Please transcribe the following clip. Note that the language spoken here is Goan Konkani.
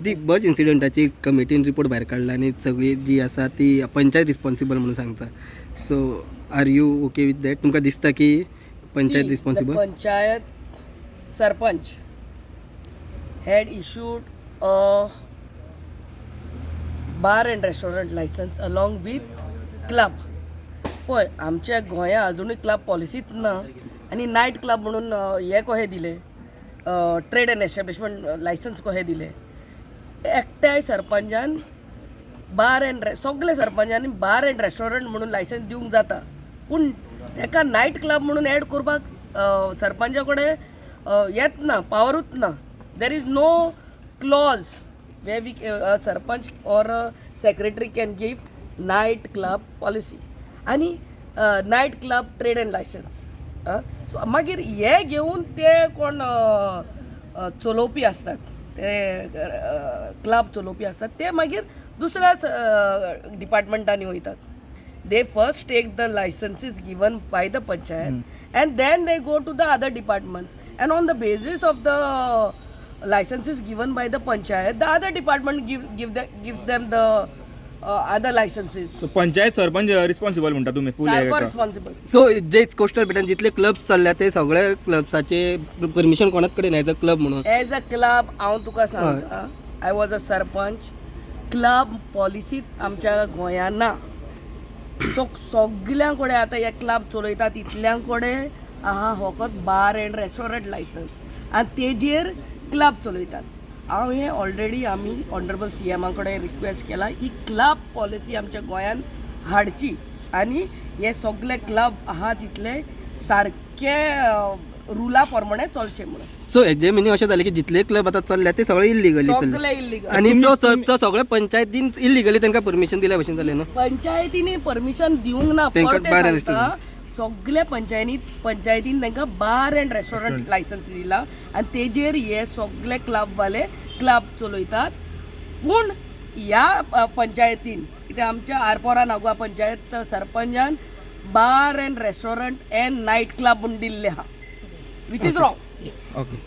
ती बस इन्सिडंटाची कमिटीन रिपोर्ट भायर काडला आनी सगळी जी आसा ती पंचायत रिस्पॉन्सिबल म्हणून सांगता. So are you okay with that? तुमकां दिसता की panchayat See, responsible? The panchayat sarpanch had issued a bar and restaurant license along with club. पळय, आमच्या गोंया अजुनूय क्लब पॉलिसीच ना आनी नायट क्लब म्हणून हें कशें दिलें, ट्रेड एंड एस्टॅब्लिशमेंट लायसन्स कशें दिलें? एकट्याय सरपंचान बार एंड सगळे सरपंचांनी बार एंड रेस्टॉरंट म्हणून लायसन्स दिवंक जाता, पूण तेका नायट क्लब म्हणून एड करपाक सरपंचा कडेन येत ना, पावरूच ना. There is no clause where we sarpanch or secretary can give night club policy आनी night club trade and license. So मागीर हे घेवन ते कोण चलोवपी आसतात, ते क्लब चलोवपी आसतात, ते मागीर दुसऱ्या डिपार्टमेंटांनी वयतात. They first take the licenses given by the panchayat and then they go to the other departments, and on the basis of the licenses given by the panchayat, the other department gives them the other licenses. So panchayat sarpanch responsible म्हणटा तुमी फूल? सारको रिस्पॉन्सिबल. सो जे कोस्टल बेटान जितले क्लब्स चल्ल्या ते सगळे क्लब्साचे परमिशन कोणाच कडेन एज अ क्लब म्हणून? एज अ क्लब, हांव तुका सांगता, I was a sarpanch. Club पॉलिसीच आमच्या गोंयांत ना. सो सगल्यां कडेन आतां हे क्लब चलयता तितल्यां कडेन आहा फकत बार एंड रेस्टॉरंट लायसन्स आनी तेजेर क्लब चलयतात. हांव हें ऑलरेडी आमी ऑनरेबल सी एमा कडेन रिक्वेस्ट केला, ही क्लब पॉलिसी आमच्या गोंयांत हाडची आनी हे सगले क्लब आहा तितले सारके रुला प्रमाणे चलचे म्हणून. सो हेजे मिनींग अशें जालें की जितले क्लब आतां चल्ल्या ते सगळे इल्लिगली चल्ले? सगले इल्लिगल. आनी तो सगळे पंचायतीन इल्लिगली तांकां परमिशन दिल्या भशेन जालें न्हू? पंचायतींनी परमिशन दिवंक ना. तेंकां परतें bar and सांगता, सगल्या पंचायतीन तांकां बार एंड रेस्टॉरंट लायसन्स दिला आनी तेजेर हे सगले क्लबवाले क्लब चलयतात. पूण ह्या पंचायतीन, कित्याक आमच्या Arpora Nagwa panchayat सरपंचान bar and restaurant and night club म्हूण दिल्लें आहा, which is wrong. Okay.